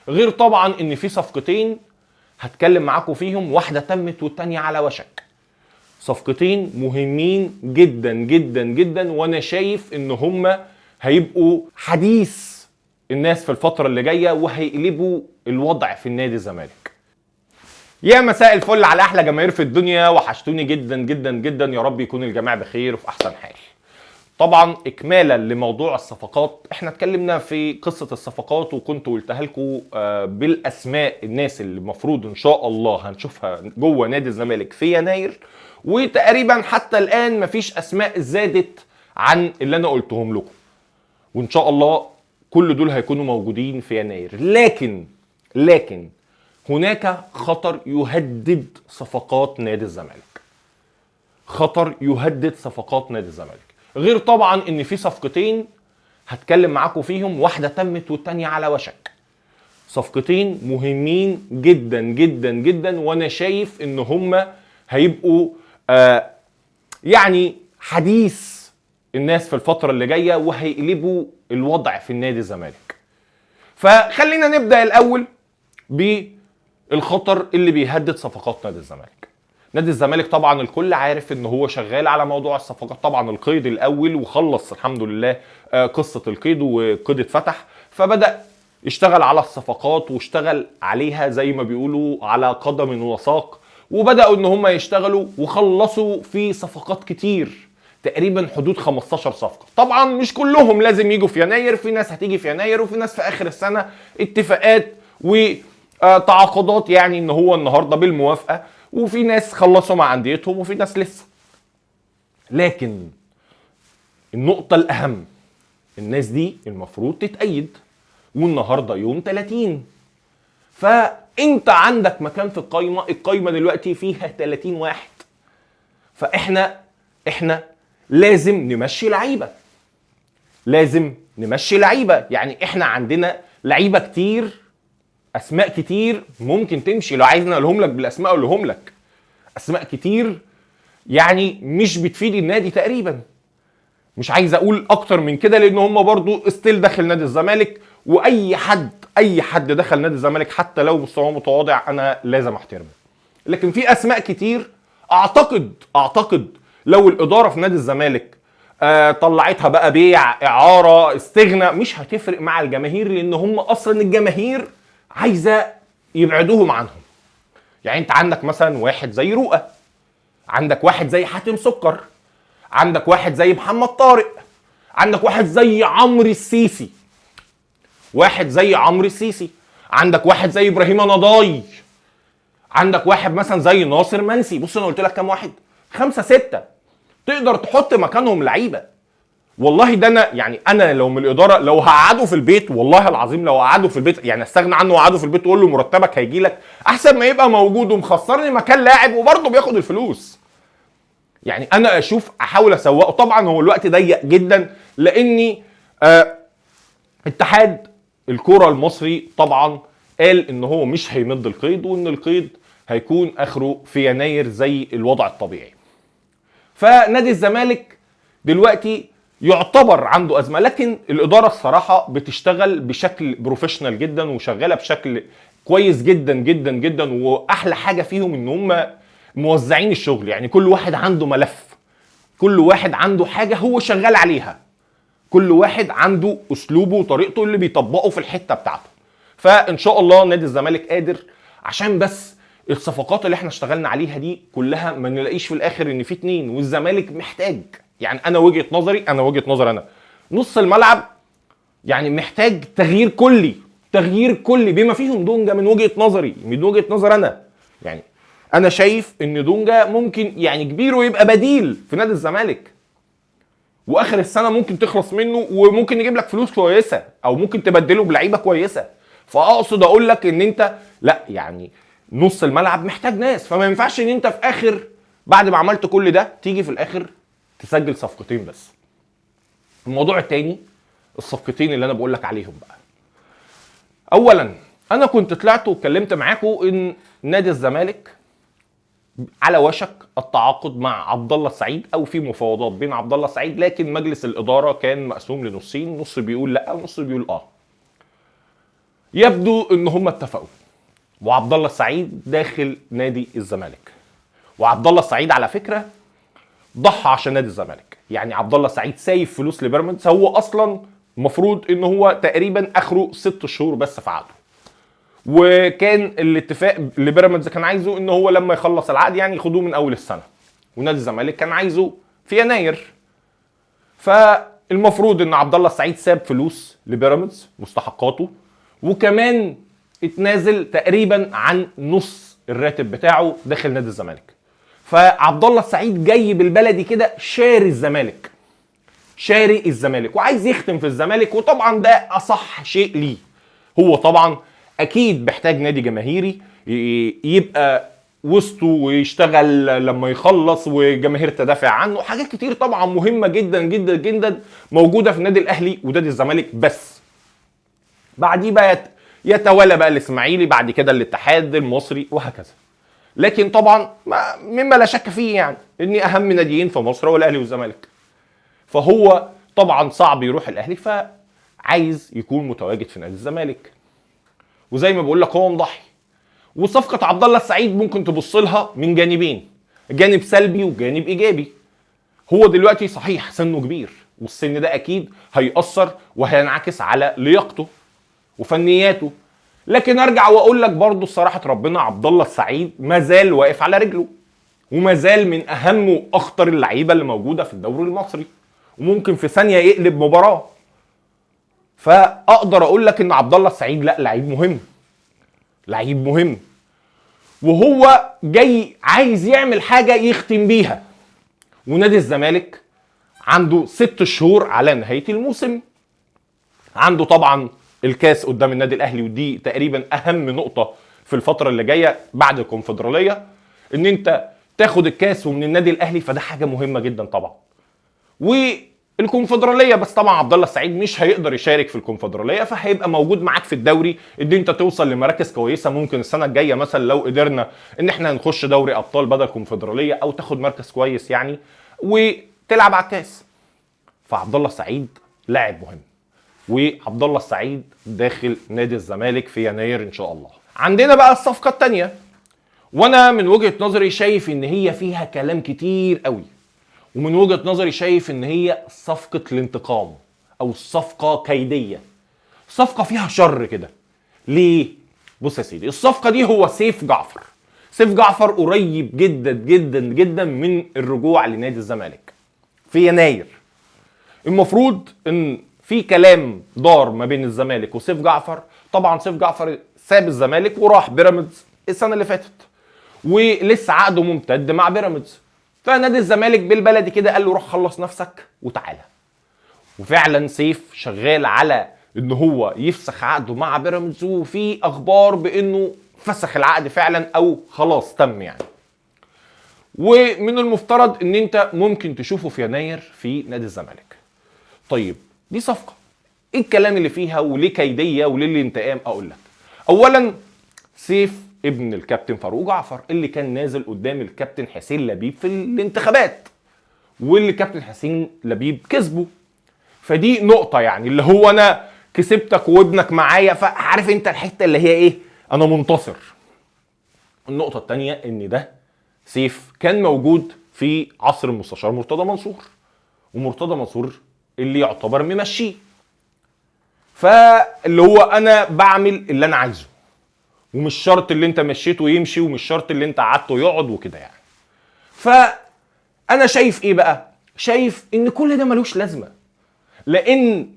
غير طبعا ان في صفقتين هتكلم معاكم فيهم، واحدة تمت والتانية على وشك. صفقتين مهمين جدا جدا جدا، وانا شايف ان هما هيبقوا حديث الناس في الفترة اللي جاية وهيقلبوا الوضع في النادي الزمالك. يا مساء الفل على احلى جماهير في الدنيا، وحشتوني جدا جدا جدا. يا رب يكون الجميع بخير وفي احسن حال. طبعا اكمالا لموضوع الصفقات، احنا اتكلمنا في قصة الصفقات وكنت قلتها لكم بالاسماء الناس اللي المفروض ان شاء الله هنشوفها جوه نادي الزمالك في يناير، وتقريبا حتى الان مفيش اسماء زادت عن اللي انا قلتهم لكم، وان شاء الله كل دول هيكونوا موجودين في يناير. لكن هناك خطر يهدد صفقات نادي الزمالك، خطر يهدد صفقات نادي الزمالك. غير طبعا ان في صفقتين هتكلم معاكم فيهم، واحدة تمت والتانية على وشك. صفقتين مهمين جدا جدا جدا، وانا شايف ان هما هيبقوا يعني حديث الناس في الفترة اللي جاية وهيقلبوا الوضع في النادي الزمالك. فخلينا نبدا الاول بالخطر اللي بيهدد صفقات نادي الزمالك. نادي الزمالك طبعا الكل عارف ان هو شغال على موضوع الصفقات، طبعا القيد الاول وخلص الحمد لله قصة القيد وقيد اتفتح، فبدا يشتغل على الصفقات واشتغل عليها زي ما بيقولوا على قدم وساق، وبداوا ان هم يشتغلوا وخلصوا في صفقات كتير، تقريبا حدود 15 صفقة. طبعا مش كلهم لازم يجوا في يناير، في ناس هتيجي في يناير وفي ناس في اخر السنة، اتفاقات وتعاقدات يعني ان هو النهارده بالموافقة، وفي ناس خلصوا مع انديتهم وفي ناس لسه. لكن النقطة الاهم، الناس دي المفروض تتأيد، والنهارده يوم 30، فانت عندك مكان في القايمة، القايمة دلوقتي فيها 30 واحد، فاحنا لازم نمشي لعيبة، لازم نمشي لعيبة. يعني احنا عندنا لعيبة كتير، اسماء كتير ممكن تمشي، لو عايزني اقولهم لك بالاسماء اقولهم لك، اسماء كتير يعني مش بتفيد النادي تقريبا. مش عايز اقول اكتر من كده لان هم برضو still داخل نادي الزمالك، واي حد اي حد دخل نادي الزمالك حتى لو مستواه متواضع انا لازم احترمه. لكن في اسماء كتير اعتقد لو الادارة في نادي الزمالك طلعتها بقى بيع، اعاره، استغنى، مش هتفرق مع الجماهير، لان هم اصلا الجماهير عايزه يبعدوهم عنهم. يعني انت عندك مثلا واحد زي رؤى، عندك واحد زي حاتم سكر، عندك واحد زي محمد طارق، عندك واحد زي عمرو السيسي، واحد زي عمرو السيسي، عندك واحد زي ابراهيم نضاي، عندك واحد مثلا زي ناصر منسي. بص انا قلت لك كام واحد، 5 6 تقدر تحط مكانهم لعيبة. والله ده انا يعني انا لو من الادارة لو هقعده في البيت، والله العظيم لو هقعده في البيت، يعني استغنى عنه واقعده في البيت واقول له مرتبك هيجي لك، احسن ما يبقى موجود ومخسرني مكان لاعب وبرضه بياخد الفلوس. يعني انا اشوف احاول اسوقه. طبعا هو الوقت ضيق جدا لاني اتحاد الكورة المصري طبعا قال ان هو مش هيمد القيد، وان القيد هيكون اخره في يناير زي الوضع الطبيعي. فنادي الزمالك دلوقتي يعتبر عنده ازمة، لكن الادارة الصراحة بتشتغل بشكل professional جدا وشغالة بشكل كويس جدا جدا جدا، واحلى حاجة فيهم ان هم موزعين الشغل، يعني كل واحد عنده ملف، كل واحد عنده حاجة هو شغال عليها، كل واحد عنده اسلوبه وطريقته اللي بيطبقه في الحتة بتاعته. فان شاء الله نادي الزمالك قادر، عشان بس الصفقات اللي احنا اشتغلنا عليها دي كلها ما نلاقيش في الاخر ان في 2، والزمالك محتاج. يعني انا وجهة نظري، انا نص الملعب يعني محتاج تغيير كلي، تغيير كلي بما فيهم دونجا من وجهة نظري، من وجهة نظر انا. يعني انا شايف ان دونجا ممكن يعني كبير ويبقى بديل في نادي الزمالك، واخر السنة ممكن تخلص منه وممكن يجيب لك فلوس كويسة، او ممكن تبدله بلعيبه كويسة. فاقصد اقول لك ان انت لا، يعني نص الملعب محتاج ناس، فما ينفعش ان انت في اخر بعد ما عملت كل ده تيجي في الاخر تسجل صفقتين بس. الموضوع التاني الصفقتين اللي انا بقول لك عليهم بقى. اولا انا كنت طلعت واتكلمت معاكم ان نادي الزمالك على وشك التعاقد مع عبد الله السعيد، او في مفاوضات بين عبد الله السعيد، لكن مجلس الادارة كان مقسوم لنصين، نص بيقول لا ونص بيقول اه. يبدو ان هم اتفقوا، وعبد الله السعيد داخل نادي الزمالك. وعبد الله السعيد على فكرة ضحى عشان نادي الزمالك، يعني عبد الله السعيد سايب فلوس لبيراميدز، هو اصلا المفروض ان هو تقريبا اخره 6 شهور بس في عقده، وكان الاتفاق اللي بيراميدز كان عايزه ان هو لما يخلص العقد يعني ياخدوه من اول السنة، ونادي الزمالك كان عايزه في يناير. فالمفروض ان عبد الله السعيد ساب فلوس لبيراميدز مستحقاته، وكمان اتنازل تقريبا عن نص الراتب بتاعه داخل نادي الزمالك. فعبد الله السعيد جاي بالبلدي كده شاري الزمالك، شاري الزمالك وعايز يختم في الزمالك، وطبعا ده اصح شيء ليه. هو طبعا اكيد محتاج نادي جماهيري يبقى وسطه ويشتغل لما يخلص وجماهير تدافع عنه، حاجات كتير طبعا مهمة جدا جدا جدا موجودة في النادي الاهلي ونادي الزمالك. بس بعديه بقى يتوالى بقى الاسماعيلي، بعد كده الاتحاد المصري وهكذا. لكن طبعا مما لا شك فيه يعني ان اهم ناديين في مصر هو الاهلي والزمالك، فهو طبعا صعب يروح الاهلي، فعايز يكون متواجد في نادي الزمالك. وزي ما بقول لك هو مضحي. وصفقه عبد الله السعيد ممكن تبص لها من جانبين، جانب سلبي وجانب ايجابي. هو دلوقتي صحيح سنة كبير، والسن ده اكيد هيأثر وهينعكس على لياقته وفنياته، لكن ارجع واقول لك برضه الصراحة ربنا عبد الله السعيد ما زال واقف على رجله، وما زال من اهم واخطر اللعيبة اللي موجودة في الدوري المصري، وممكن في ثانية يقلب مباراة. فاقدر اقول لك ان عبد الله السعيد لا، لعيب مهم، لعيب مهم، وهو جاي عايز يعمل حاجة يختم بيها. ونادي الزمالك عنده 6 شهور على نهاية الموسم، عنده طبعا الكاس قدام النادي الاهلي، ودي تقريبا اهم نقطة في الفترة اللي جاية بعد الكونفدراليه، ان انت تاخد الكاس ومن النادي الاهلي، فده حاجة مهمة جدا طبعا. والكونفدراليه بس طبعا عبد الله السعيد مش هيقدر يشارك في الكونفدراليه، فهيبقى موجود معاك في الدوري، ان انت توصل لمراكز كويسة ممكن السنة الجاية مثلا لو قدرنا ان احنا نخش دوري ابطال بدل كونفدراليه، او تاخد مركز كويس يعني وتلعب على الكاس. فعبد الله السعيد لاعب مهم، وعبد الله السعيد داخل نادي الزمالك في يناير ان شاء الله. عندنا بقى الصفقة الثانية، وانا من وجهه نظري شايف ان هي فيها كلام كتير قوي، ومن وجهه نظري شايف ان هي صفقة الانتقام او صفقة كيديه، صفقة فيها شر كده. ليه؟ بص يا سيدي، الصفقة دي هو سيف جعفر. سيف جعفر قريب جدا جدا جدا من الرجوع لنادي الزمالك في يناير. المفروض ان في كلام دار ما بين الزمالك وسيف جعفر. طبعا سيف جعفر ساب الزمالك وراح بيراميدز السنة اللي فاتت، ولسه عقده ممتد مع بيراميدز، فنادي الزمالك بالبلدي كده قال له روح خلص نفسك وتعالى. وفعلا سيف شغال على ان هو يفسخ عقده مع بيراميدز، وفي اخبار بانه فسخ العقد فعلا او خلاص تم يعني. ومن المفترض ان انت ممكن تشوفه في يناير في نادي الزمالك. طيب دي صفقة ايه الكلام اللي فيها وليه كيديه وليه الانتقام؟ اقول لك اولا سيف ابن الكابتن فاروق جعفر اللي كان نازل قدام الكابتن حسين لبيب في الانتخابات، واللي الكابتن حسين لبيب كسبه، فدي نقطة يعني اللي هو انا كسبتك وابنك معايا، فعارف انت الحتة اللي هي ايه، انا منتصر. النقطة الثانية ان ده سيف كان موجود في عصر المستشار مرتضى منصور، ومرتضى منصور اللي يعتبر ممشيه، فاللي هو انا بعمل اللي انا عايزه، ومش شرط اللي انت مشيته يمشي، ومش شرط اللي انت قعدته يقعد وكده يعني. فانا شايف ايه بقى؟ شايف ان كل ده ملوش لازمه، لان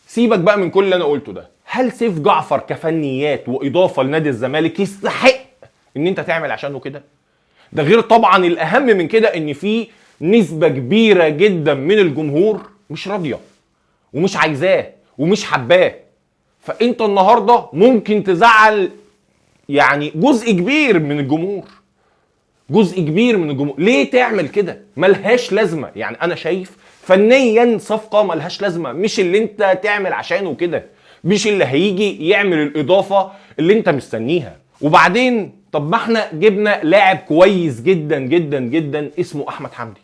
سيبك بقى من كل اللي انا قلته ده، هل سيف جعفر كفنيات واضافه لنادي الزمالك يستحق ان انت تعمل عشانه كده؟ ده غير طبعا الاهم من كده ان في نسبه كبيرة جدا من الجمهور مش راضية ومش عايزاه ومش حباه، فانت النهارده ممكن تزعل يعني جزء كبير من الجمهور، جزء كبير من الجمهور. ليه تعمل كده؟ ملهاش لازمه يعني. انا شايف فنيا صفقة ملهاش لازمه، مش اللي انت تعمل عشانه كده، مش اللي هيجي يعمل الاضافة اللي انت مستنيها. وبعدين طب ما احنا جبنا لاعب كويس جدا جدا جدا اسمه احمد حمدي،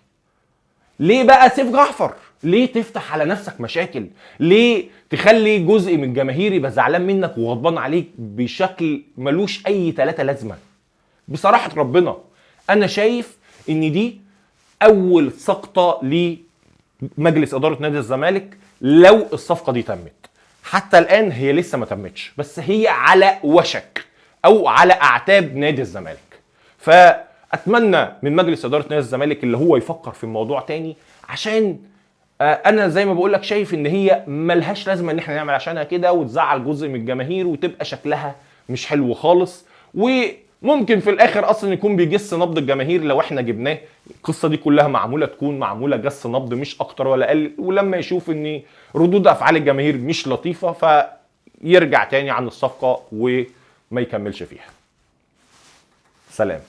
ليه بقى سيف جعفر؟ ليه تفتح على نفسك مشاكل؟ ليه تخلي جزء من الجماهير يبقى زعلان منك وغضبان عليك بشكل ملوش اي ثلاثة لازمه؟ بصراحة ربنا انا شايف ان دي اول سقطه لمجلس ادارة نادي الزمالك لو الصفقة دي تمت. حتى الان هي لسه ما تمتش، بس هي على وشك او على اعتاب نادي الزمالك. فاتمنى من مجلس ادارة نادي الزمالك اللي هو يفكر في الموضوع تاني، عشان انا زي ما بقول لك شايف ان هي ملهاش لازمه ان احنا نعمل عشانها كده وتزعل جزء من الجماهير وتبقى شكلها مش حلو خالص، وممكن في الاخر اصلا يكون بيجس نبض الجماهير لو احنا جبناه. القصة دي كلها معمولة تكون معمولة جس نبض مش اكتر ولا اقل، ولما يشوف ان ردود افعال الجماهير مش لطيفة فيرجع تاني عن الصفقة وما يكملش فيها. سلام.